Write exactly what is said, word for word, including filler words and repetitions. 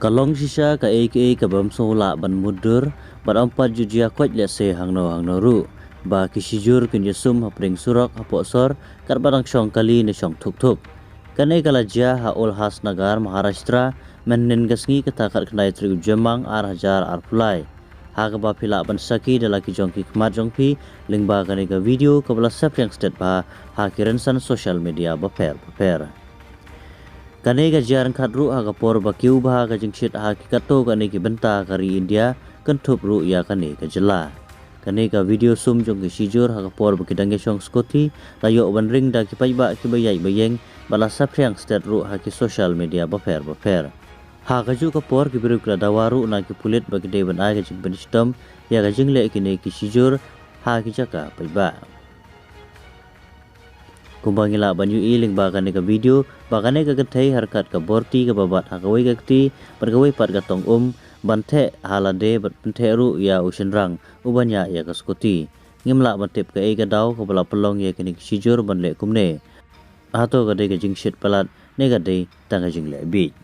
Ka long shisha kaei kaei ka bym sngew lah ban mutdur bad ym pat ju jia koit lehse hangno hangno ruh, ba ki shijur kin ïasum hapdeng surok hapoh sor katba dang shong kali ne shong thuk thuk. Kane ka la jia ha Ulhasnagar, Maharashtra, mynhynnin ka sngi, kata khatkhyndai tarik u Jymmang ar hajar arphew lai. Ha kaba phi lah ban sakhi da la ki jong ki khmat jong phi lyngba kane ka video kaba la saphriang stet bha ha ki rynsan social media bapher bapher. Kane ka jia ryngkat ruh ha ka por ba kiew bha ka jingshit ha ki katto katne ki bynta ka ri India, kynthup ruh ïa kane ka jylla. Kane ka video sum jong ki shijur ha ka por ba ki dang ïashong scooty la ïoh ban ring da ki paidbah kiba ïaid ba ïeng, bad la saphriang stet ruh ha ki social media bapher bapher. Ha kajuh ka por, ki briew ki la dawa ruh na ki pulit ba ki dei ban ai ka jingpynshitom ïa ka jingleh kine ki shijur ha ki jaka paidbah. Kumba ngi lah ban ïohi lyngba kane ka video, ba kane ka kynthei ha ryngkat ka borti kaba bat ha kawei ka kti bad kawei pat ka tong um, ban theh ha lade bad pyntheh ruh ïa u shynrang uba ñiah ïa ka scooty. Ngim lah ban tip kaei ka daw kaba la pynlong ïa kine ki shijur ban leh kumne. Hato ka dei ka jingshit palat ne ka dei tang ka jingleh bieit?